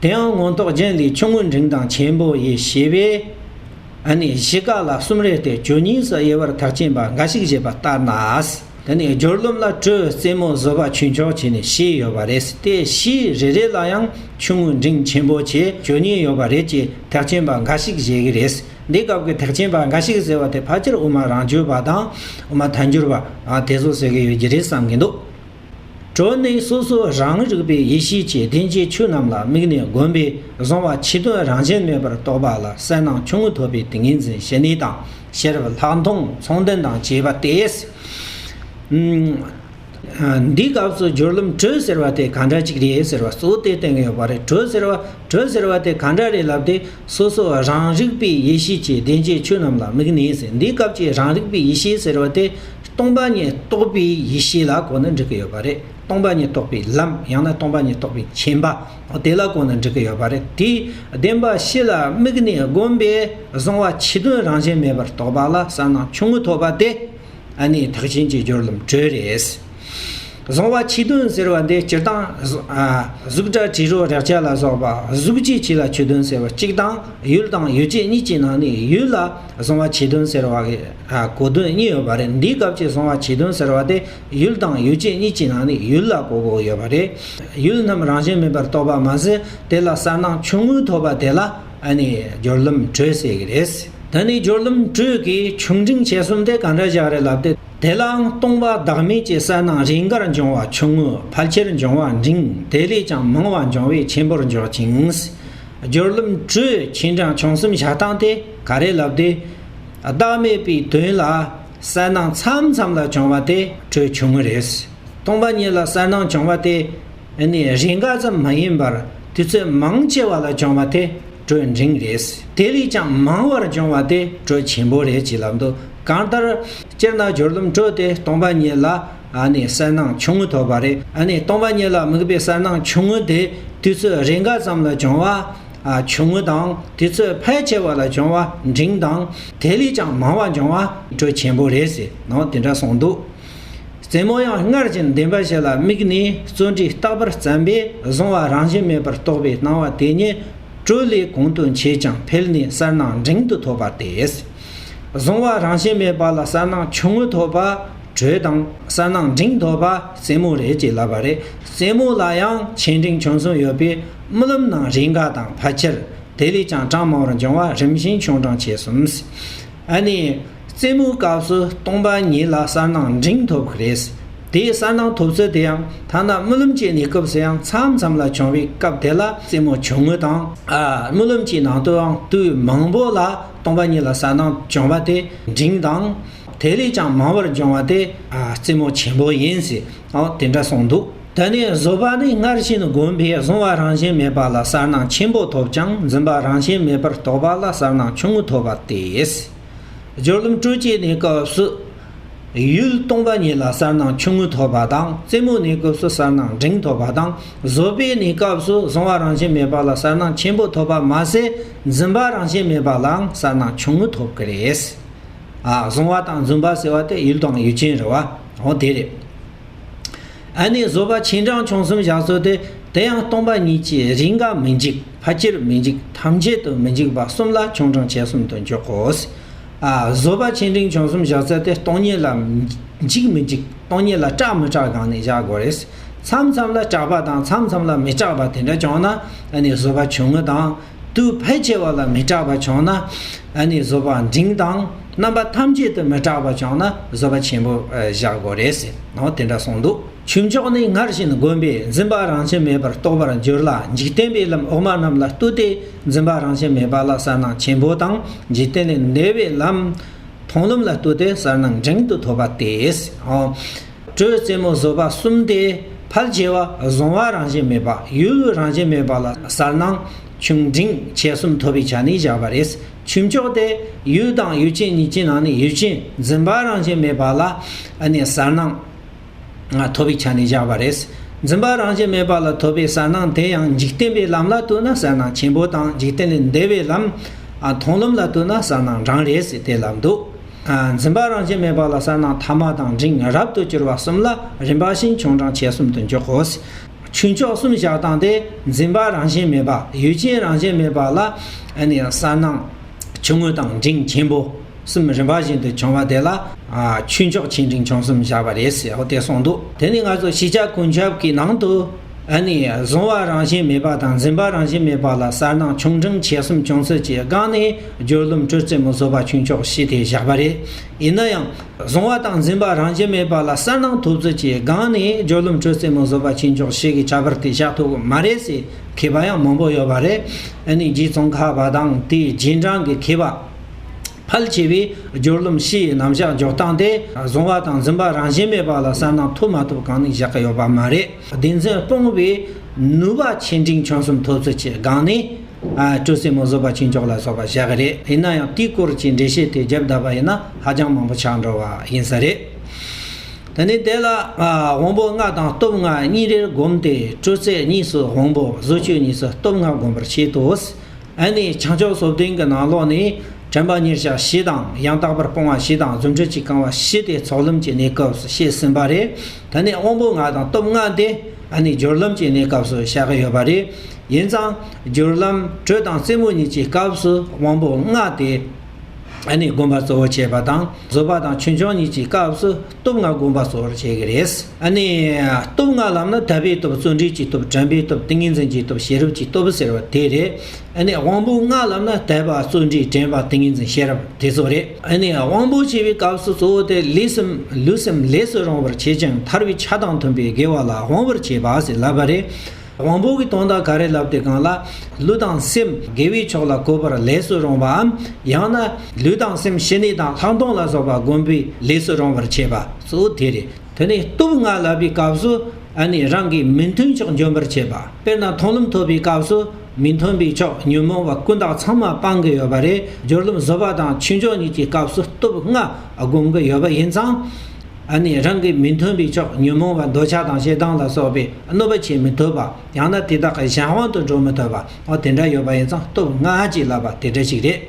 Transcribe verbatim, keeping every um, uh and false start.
དེ་ཡང་མངོན་རྟོགས་རྒྱན་ལས་ཆུང་ངུ་འབྲིང་དང་ཆེན་པོ་ཡི་ཞེས་པས། ཨ་ནི་བཞི་ཀ་ལ་གསུམ་རེ་སྟེ་བཅུ་གཉིས་སུ་དབྱེ་བར་ཐེག་ཆེན་པ་འགའ་ཞིག་བཞེད་པ་ལྟར་ན། དེ་ནས་སྦྱོར་ལམ་ལ་དྲོད་རྩེ་མོ་བཟོད་པ་ཆོས་མཆོག་བྱས་ནས་བཞི་ཡོད་པ་རེད། དེ་བཞི་རེ་རེ་ལ་ཡང་ཆུང་ངུ་འབྲིང་ཆེན་པོ་བཅས་བཅུ་གཉིས་ཡོད་པ་རེད་ཅེས་ཐེག་ཆེན་པ་འགའ་ཞིག་བཞེད་ཀྱི་རེད། འདི་སྐབས་ཀྱི་ཐེག་ཆེན་པ་འགའ་ཞིག་ཟེར་བ་དེ་ཕལ་ཆེར་དབུ་མ་རང་རྒྱུད་པ་དང་དབུ་མ་ཐལ་འགྱུར་བ་དེ་ཚོ་ཟེར་གྱི་ཡོད་ཀྱི་རེད་བསམ་གྱི་འདུག་དྲོད་ནི་སོ་སོ་རང་རིག་པའི་ཡེ་ཤེས་ཀྱི་བདེན་བཞིའི་ཆོས་རྣམས་ལ་དམིགས་ནས་བསྒོམས་པས་གཟུང་བ་ཆོས་དོན་རང་བཞིན་མེད་པར་རྟོགས་པ་ལ་གསལ་སྣང་ཆུང་ངུ་ཐོབ་པའི་ཏིང་ངེ་འཛིན་ཞི་གནས་དང་ཤེས་རབ་ལྷག་མཐོང་མཚུངས་ལྡན་དང་བཅས་པ་སྟེ། འདིའི་སྐབས་སུ་སྦྱོར་ལམ་དྲོད་ཟེར་བ་དེ་ག་འདྲ་ཅིག་རེད་ཟེར་བ་གཙོ་བོ་དེ་བསྟན་གྱི་ཡོད་པ་རེད། དྲོད་ཟེར་བ་དྲོད་ཟེར་བ་དེ་ག་འདྲ་རེད་ལབ་དུས། སོ་སོ་རང་རིག་པའི་ཡེ་ཤེས་ཀྱི་བདེན་བཞིའི་ཆོས་རྣམས་ལ་དམིགས་ནས་ཟེར། འདིའི་སྐབས་ཀྱི་རང་རིག་པའི་ཡེ་ཤེས་ཟེར་བ་དེ་སྟོང་པ་ཉིད་རྟོགས་པའི་ཡེ་ཤེས་ལ་གོ་ན་འགྲིག་གི་ཡོད་པ་རེད། སྟོང་པ་ཉིད་རྟོགས་པའི་ལམ། ཡང་ན་སྟོང་པ་ཉིད་རྟོགས་པའི་མཁྱེན་པ་དེ་ལ་གོ་ན་འགྲིག་གི་ཡོད་པ་རེད། དེའི་བདེན་པ་བཞི་ལ་དམིགས་ནས་བསྒོམས་པས་གཟུང་བ་ཆོས་དོན་རང་བཞིན་མེད་པར་རྟོགས་པ་ལ་གསལ་སྣང་ཆུང་ངུ་ཐོབ་པ་དེ། ཨ་ནི་ཐེག་ཆེན་གྱི་སྦྱོར་ལམ་དྲོད་རེད། གཟུང་བ་ཆོས་དོན་ཟེར་བ་འདི་སྤྱིར་བཏང་གཟུགས་སྒྲ་དྲི་རོ་རེག་བྱ་ལ་སོགས་པ་གཟུགས་ཀྱི་ཆོས་ལ་ཆོས་དོན་ཟེར་བ་གཅིག་དང་། ཡུལ་དང་ཡུལ་ཅན་གཉིས་ཀྱི་ནང་ནས་ཡུལ་ལ་གཟུང་བ་ཆོས་དོན་ཟེར་བ་གི་གོ་དོན་གཉིས་ཡོད་པ་རེད། འདིའི་སྐབས་ཀྱི་གཟུང་བ་ཆོས་དོན་ཟེར་བ་དེ་ཡུལ་དང་ཡུལ་ཅན་གཉིས་ཀྱི་ནང་ནས་ཡུལ་ལ་གོ་དགོས་ཡོད་པ་རེད། ཡུལ་རྣམས་རང་བཞིན་མེད་པར་རྟོགས་པ་མ་ཟད། དེ་ལ་གསལ་སྣང་ཆུང་ངུ་ཐོབ་པ་དེ་ལ་ཨ་ནི་སྦྱོར་ལམ་དྲོད་ཟེར་གི་རེད། ད་ནི་སྦྱོར་ལམ་དྲོད་ཀྱི་ཆུང་འབྲིང་ཆེ་གསུམ་དེ་ག་འདྲ་བཞག་རེད་ལབ་སྟེ། དེ་ལའང་སྟོང་པ་བདག་མེད་ཀྱི་གསལ་སྣང་རེས་འགར་འབྱུང་བ་ཆུང་ངུ། ཕལ་ཆེར་འབྱུང་བ་འབྲིང་། དེ་ལས་ཀྱང་མང་བ་འབྱུང་བས་ཆེན་པོར་འཇོག་ཅིང་། སྦྱོར་ལམ་དྲོད་ཆེ་འབྲིང་ཆུང་གསུམ་བཞག་སྟངས་དེ་ག་རེ་ལབ་སྟེ། བདག་མེད་པའི་དོན་ལ་གསལ་སྣང་མཚམས་མཚམས་ལ་བྱུང་བ་དེ་དྲོད་ཆུང་ངུ་རེད། སྟོང་པ་ཉིད་ལ་གསལ་སྣང་བྱུང་བ་དེ་ནི་རེས་འགའ་ཙམ་མ་ཡིན་པར་དུས་ཚོད་མང་ཆེ་བ་ལ་བྱུང་བ་དེ་དྲོད་འབྲིང་རེད། དེ་ལས་ཀྱང་མང་བར་བྱུང་བ་དེ་དྲོད་ཆེན་པོ་རེད་ཅེས་ལབ་འདུག་གང་ལྟར་སྤྱིར་ན་སྦྱོར་ལམ་དྲོད་དེ་སྟོང་པ་ཉིད་ལ་ཨ་ནི་གསལ་སྣང་ཆུང་ངུ་ཐོབ་པ་རེད། ཨ་ནི་སྟོང་པ་ཉིད་ལ་དམིགས་པའི་གསལ་སྣང་ཆུང་ངུ་དེ་དུས་ཚོད་རེས་འགའ་ཙམ་ལ་བྱུང་བ་ཨ་ཆུང་ངུ་དང་། དུས་ཚོད་ཕལ་ཆེ་བ་ལ་བྱུང་བ་འབྲིང་དང་། དེ་ལས་ཀྱང་མང་བ་འབྱུང་བ་དྲོད་ཆེན་པོ་རེད་ཟེར་ནོ། དེ་འདྲ་གསུངས་འདུག་རྩེ་མོ་ཡང་སྔར་བཞིན་བདེན་པ་བཞི་ལ་དམིགས་ནས་བརྩོན་འགྲུས་རྟག་པར་བརྩམས་པས་གཟུང་བ་རང་བཞིན་མེད་པར་རྟོགས་པའི་སྣང་བ་དེ་ཉིད་དྲོད་ལས་གོང་དུ་མཆེད་ཀྱང་འཕེལ་ནས་གསལ་སྣང་འབྲིང་དུ་ཐོབ་པ་སྟེ། གཟུང་བ་རང་བཞིན་མེད་པ་ལ་གསལ་སྣང་ཆུང་ངུ་ཐོབ་པ་དྲོད་དང་། གསལ་སྣང་འབྲིང་ཐོབ་པ་རྩེ་མོ་རེད་ཅེས་ལབ་པ་རེད། རྩེ་མོ་ལ་ཡང་ཆེ་འབྲིང་ཆུང་གསུམ་ཡོད་པས། རྨི་ལམ་ནང་རེས་འགའ་དང་ཕལ་ཆེར། དེ་ལས་ཀྱང་གྲངས་མང་བར་འབྱུང་བ་རིམ་བཞིན་ཆུང་འབྲིང་ཆེ་གསུམ། ཨ་ནི། རྩེ་མོའི་སྐབས་སུ་སྟོང་པ་ཉིད་ལ་གསལ་སྣང་འབྲིང་ཐོབ་ཀྱི་རེད། དེའི་གསལ་སྣང་ཐོབ་ཚུལ་དེ་ཡང་ཐ་ན་རྨི་ལམ་གྱི་གནས་སྐབས་སུ་ཡང་མཚམས་མཚམས་ལ་བྱུང་བའི་སྐབས་དེ་ལ་རྩེ་མོ་ཆུང་ངུ་དང་། ཨ། རྨི་ལམ་གྱི་ནང་དུའང་དུས་མང་པོ་ལ་སྟོང་པ་ཉིད་ལ་གསལ་སྣང་བྱུང་བ་དེ་འབྲིང་དང་། དེ་ལས་ཀྱང་མང་བར་འབྱུང་བ་དེ་ཨ་རྩེ་མོ་ཆེན་པོ་ཡིན་ཟེར། ཨོ་དེ་འདྲ་གསུངས་འདུག་དེ་ནས་བཟོད་པ་ནི་སྔར་བཞིན་བསྒོམས་པས་གཟུང་བ་རང་བཞིན་མེད་པ་ལ་གསལ་སྣང་ཆེན་པོ་ཐོབ་ཀྱང་འཛིན་པ་རང་བཞིན་མེད་པར་རྟོགས་པ་ལ་གསལ་སྣང་ཆུང་ངུ་ཐོབ་པ་སྟེ། སྦྱོར་ལམ་དྲོད་ཀྱི་གནས་སྐབས་སུ། ཡུལ་སྟོང་པ་ཉིད་ལ་གསལ་སྣང་ཆུང་ངུ་ཐོབ་པ་དང་། རྩེ་མོའི་གནས་སྐབས་སུ་གསལ་སྣང་འབྲིང་ཐོབ་པ་དང་། བཟོད་པའི་གནས་སྐབས་སུ་གཟུང་བ་རང་བཞིན་མེད་པ་ལ་གསལ་སྣང་ཆེན་པོ་ཐོབ་པ་མ་ཟད། འཛིན་པ་རང་བཞིན་མེད་པ་ལའང་གསལ་སྣང་ཆུང་ངུ་ཐོབ་ཀྱི་རེད། ཨ། གཟུང་བ་དང་འཛིན་པ་ཟེར་བ་དེ་ཡུལ་དང་ཡུལ་ཅན་རེད་བ། འོ་དེ་རེད། ཨ་ནི་བཟོད་པ་ཆེ་འབྲིང་ཆུང་གསུམ་བཞག་ཚུལ་དེ། དེ་ཡང་སྟོང་པ་ཉིད་ཀྱི་རེས་འགའ་མི་འཇིག་ཕལ་ཆེར་མི་འཇིག་ཐམས་ཅད་དུ་མི་འཇིག་པ་གསུམ་ལ་ཆུང་འབྲིང་ཆེ་གསུམ་དུ་འཇོག་གོ། ཨ། བཟོད་པ་ཆེ་འབྲིང་ཆུང་གསུམ་བཞག་ཚུལ་དེ་སྟོང་ཉིད་ལ་འཇིག་མི་འཇིག་སྟོང་ཉིད་ལ་སྐྲག་མི་སྐྲག་སྒང་ནས་བཞག་དགོས་རེད། མཚམས་མཚམས་ལ་སྐྲག་པ་དང་མཚམས་མཚམས་ལ་མི་སྐྲག་པ་དེ་འདྲ་བྱུང་ན། ཨ་ནི་བཟོད་པ་ཆུང་ངུ་དང་། དུས་ཕལ་ཆེ་བ་ལ་མི་སྐྲག་པ་བྱུང་ན། ཨ་ནི་བཟོད་པ་འབྲིང་དང་། རྣམ་པ་ཐམས་ཅད་དུ་མི་སྐྲག་པ་བྱུང་ན་བཟོད་པ་ཆེན་པོ་བཞག་དགོས་རེད་ཟེར་ནོ། དེ་འདྲ་གསུངས་འདུག་ཆོས་མཆོག་ནི་སྔར་བཞིན་བསྒོམས་པས་འཛིན་པ་རང་བཞིན་མེད་པར་རྟོགས་པར་འགྱུར་ལ། འཇིག་རྟེན་པའི་ལམ་འོག་མ་རྣམས་ལ་ལྟོས་ཏེ་འཛིན་པ་རང་བཞིན་མེད་པ་ལ་གསལ་སྣང་ཆེན་པོ་དང་། འཇིག་རྟེན་ལས་འདས་པའི་ལམ་མཐོང་ལམ་ལ་ལྟོས་ཏེ་གསལ་སྣང་འབྲིང་དུ་ཐོབ་པ་སྟེ། ཨོ། དྲོད་རྩེ་མོ་བཟོད་པ་གསུམ་སྟེ། ཕལ་ཆེ་བ་གཟུང་བ་རང་བཞིན་མེད་པ། ཡུལ་རང་བཞིན་མེད་པ་ལ་གསལ་སྣང་ཆུང་འབྲིང་ཆེ་གསུམ་ཐོབ་པའི་ཆ་ནས་བཞག་པ་རེད། ཆོས་མཆོག་དེ་ཡུལ་དང་ཡུལ་ཅན་གཉིས་ཀྱི་ནང་ནས་ཡུལ་ཅན་འཛིན་པ་རང་བཞིན་མེད་པ་ལ་ཨ་ནི་གསལ་སྣང་ཐོབ་པའི་ཆ་ནས་བཞག་པ་རེད། འཛིན་པ་རང་བཞིན་མེད་པ་ལ་ཐོབ་པའི་གསལ་སྣང་དེ་ཡང་འཇིག་རྟེན་པའི་ལམ་ལ་ལྟོས་ན་གསལ་སྣང་ཆེན་པོ་དང་། འཇིག་རྟེན་ལས་འདས་པའི་ལམ་མཐོང་ལམ་ལ་ལྟོས་ན་གསལ་སྣང་འབྲིང་རེད་ཟེར་དེ་ལབ་འདུག་ཨ། འཛིན་པ་རང་བཞིན་མེད་པ་ལ་གསལ་སྣང་ཐ་མ་དང་འབྲིང་རབ་ཏུ་གྱུར་པ་གསུམ་ལ་རིམ་པ་བཞིན་ཆུང་འབྲིང་ཆེ་གསུམ་དུ་འཇོག་གོ། ཆོས་མཆོག་གསུམ་བཞག་སྟངས་དེ་འཛིན་པ་རང་བཞིན་མེད་པ། ཡུལ་ཅན་རང་བཞིན་མེད་པ་ལ། ཨ་ནི་གསལ་སྣང་ཆུང་ངུ་དང་འབྲིང་ཆེན་པོ་གསུམ་རིམ་པ་བཞིན་དུ་བྱུང་བ་དེ་ལ། ཨ། ཆོས་མཆོག་ཆེ་འབྲིང་ཆུང་གསུམ་བཞག་པ་རེད་ཟེར། འོ་དེ་གསུངས་འདུག་དེ་ནི་ང་ཚོ་ཤེས་བྱ་ཀུན་ཁྱབ་ཀྱི་ནང་དུ། ཨ་ནི་གཟུང་བ་རང་བཞིན་མེད་པ་དང་འཛིན་པ་རང་བཞིན་མེད་པ་ལ་གསལ་སྣང་ཆུང་འབྲིང་ཆེ་གསུམ་བྱུང་ཚུལ་གྱི་སྒང་ནས་སྦྱོར་ལམ་སྤྲོས་རྩེ་མོ་བཟོད་པ་ཆོས་མཆོག་བཞི་དེ་བཞག་པ་རེད། ཡིན་ན་ཡང་། གཟུང་བ་དང་འཛིན་པ་རང་བཞིན་མེད་པ་ལ་གསལ་སྣང་ཐོབ་ཚུལ་གྱི་སྒང་ནས་སྦྱོར་ལམ་སྤྲོས་རྩེ་མོ་བཟོད་པ་ཆོས་མཆོག་བཞི་གི་ཁྱད་པར་དེ་བཞག་ཐུབ་ཀྱི་མ་རེད་ཟེར་མཁས་པ་ཡང་མང་པོ་ཡོད་པ་རེད། ཨ་ནི་རྗེ་ཙོང་ཁ་པ་དང་དེའི་རྗེས་འབྲང་གི་མཁས་པ། ཕལ་ཆེ་བས་སྦྱོར་ལམ་བཞི་ཡི་རྣམ་གཞག་འཇོག་སྟངས་དེ་གཟུང་བ་དང་འཛིན་པ་རང་བཞིན་མེད་པ་ལ་གསལ་སྣང་ཐོབ་མ་ཐོབ་གང་ནས་བཞག་གི་ཡོད་པ་མ་རེད། སྡེ་ཚན་སྤོང་བའི་ནུས་པ་ཆེ་འབྲིང་ཆུང་གསུམ་ཐོབ་ཚུལ་གྱི་སྒང་ནས། ཨ། སྤྲོས་རྩེ་མོ་བཟོད་པ་ཆོས་མཆོག་ལ་སོགས་པ་བཞག་གི་རེད། ཡིན་ན་ཡང་དེའི་སྐོར་གྱི་འགྲེལ་བཤད་དེ་བརྒྱབ་བསྡད་པ་ཡིན་ན་ཧ་ཅང་མང་པོ་ཆགས་འགྲོ་བ་ཡིན་ས་རེད། དེ་ནས་དེ་ལ། ཨ། དབང་པོ་ལྔ་དང་སྟོབས་ལྔ་གཉིས་རེར་བསྒོམས་ཏེ་སྤྲོས་རྩེ་གཉིས་སུ་དབང་པོ་བཟོད་གཅོད་གཉིས་སུ་སྟོབས་ལྔ་བསྒོམ་པར་བྱེད་དོ། ཨ་ནི་བྱང་ཆུབ་སོ་བདུན་གྱི་ནང་ལོགས་ནས་དྲན་པ་གཉེར་བྱ་བཞི་དང་ཡང་དག་པར་སྤོང་བ་བཞི་དང་རྫུ་འཕྲུལ་གྱི་རྐང་བ་བཞི་དེ་ཚོགས་ལམ་གྱི་གནས་སྐབས་སུ་བཤད་ཟིན་པ་རེད། ད་ནི་དབང་པོ་ལྔ་དང་སྟོབས་ལྔ་དེ་ཨ་ནི་སྦྱོར་ལམ་གྱི་གནས་སྐབས་སུ་བཞག་གི་ཡོད་པ་རེད། ཡིན་ཙང་སྦྱོར་ལམ་སྤྲོས་དང་རྩེ་མོ་གཉིས་ཀྱི་སྐབས་སུ་དབང་པོ་ལྔ་དེ་ཨ་ནི་བསྒོམ་པ་གཙོ་བོར་བྱེད་པ་དང་། བཟོད་པ་དང་ཆོས་མཆོག་གཉིས་ཀྱི་སྐབས་སུ་སྟོབས་ལྔ་བསྒོམ་པ་གཙོ་བོར་བྱེད་ཀྱི་རེད། ཨ་ནི་སྟོབས་ལྔ་ལབ་ན་དད་པའི་སྟོབས། བརྩོན་འགྲུས་ཀྱི་སྟོབས། དྲན་པའི་སྟོབས། ཏིང་ངེ་འཛིན་གྱི་སྟོབས། ཤེས་རབ་ཀྱི་སྟོབས་ཟེར་བ་དེ་རེད། ཨ་ནི་དབང་པོ་ལྔ་ལབ་ན་དད་པ། བརྩོན་འགྲུས། དྲན་པ། ཏིང་ངེ་འཛིན། ཤེས་རབ་དེ་ཚོ་རེད། ཨ་ནི་དབང་པོ་ཆེ་བའི་སྐབས་སུ་གཙོ་བོ་དེ་ལུས་སེམས། ལུས་སེམས་ལས་སུ་རུང་བར་བྱེད་ཅིང་ཐར་པའི་ཆ་དང་མཐུན་པའི་དགེ་བ་ལ་དབང་བར་བྱེད་པ་ཞེས་ལབ་པ་རེད། དབང་པོ་གི་དོན་དག་ག་རེ་ལབ་དེ་གང་ལ། ལུས་དང་སེམས་དགེ་བའི་ཕྱོགས་ལ་བཀོད་པར་ལས་སུ་རུང་བའམ། ཡང་ན་ལུས་དང་སེམས་ཞི་གནས་དང་ལྷག་མཐོང་ལ་སོགས་པ་བསྒོམ་པའི་ལས་སུ་རུང་བར་བྱེད་པ་གཙོ་བོ་དེ་རེད། དེ་ནས་སྟོབས་ལྔ་ལབ་པའི་སྐབས་སུ། ཨ་ནི་རང་གི་མི་མཐུན་ཕྱོགས་འཇོམས་པར་བྱེད་པ། དཔེར་ན་མཐོང་ལམ་ཐོབ་པའི་སྐབས་སུ་མི་མཐུན་པའི་ཕྱོགས་ཉོན་མོངས་པ་ཀུན་བཏགས་ཚང་མ་སྤང་གི་ཡོད་པ་རེད། སྦྱོར་ལམ་བཟོད་པ་དང་ཆོས་མཆོག་གཉིས་ཀྱི་སྐབས་སུ་སྟོབས་ལྔ་བསྒོམ་གི་ཡོད་པ་ཡིན་ཙང་། ཨ་ནི་རང་གི་མི་མཐུན་པའི་ཕྱོགས་ཉོན་མོངས་པ་འདོད་ཆགས་དང་ཞེ་སྡང་ལ་སོགས་པའི་གནོད་པ་བྱེད་མི་ཐུབ་པ། ཡང་ན་དེ་དག་གི་གཞན་དབང་དུ་འགྲོ་མི་ཐུབ་པ། འོ་དེ་འདྲ་ཡོད་པ་ཡིན་ཙང་སྟོབས་ལྔ་ཅེས་ལབ་པ་དེ་འདྲ་ཞིག་རེད།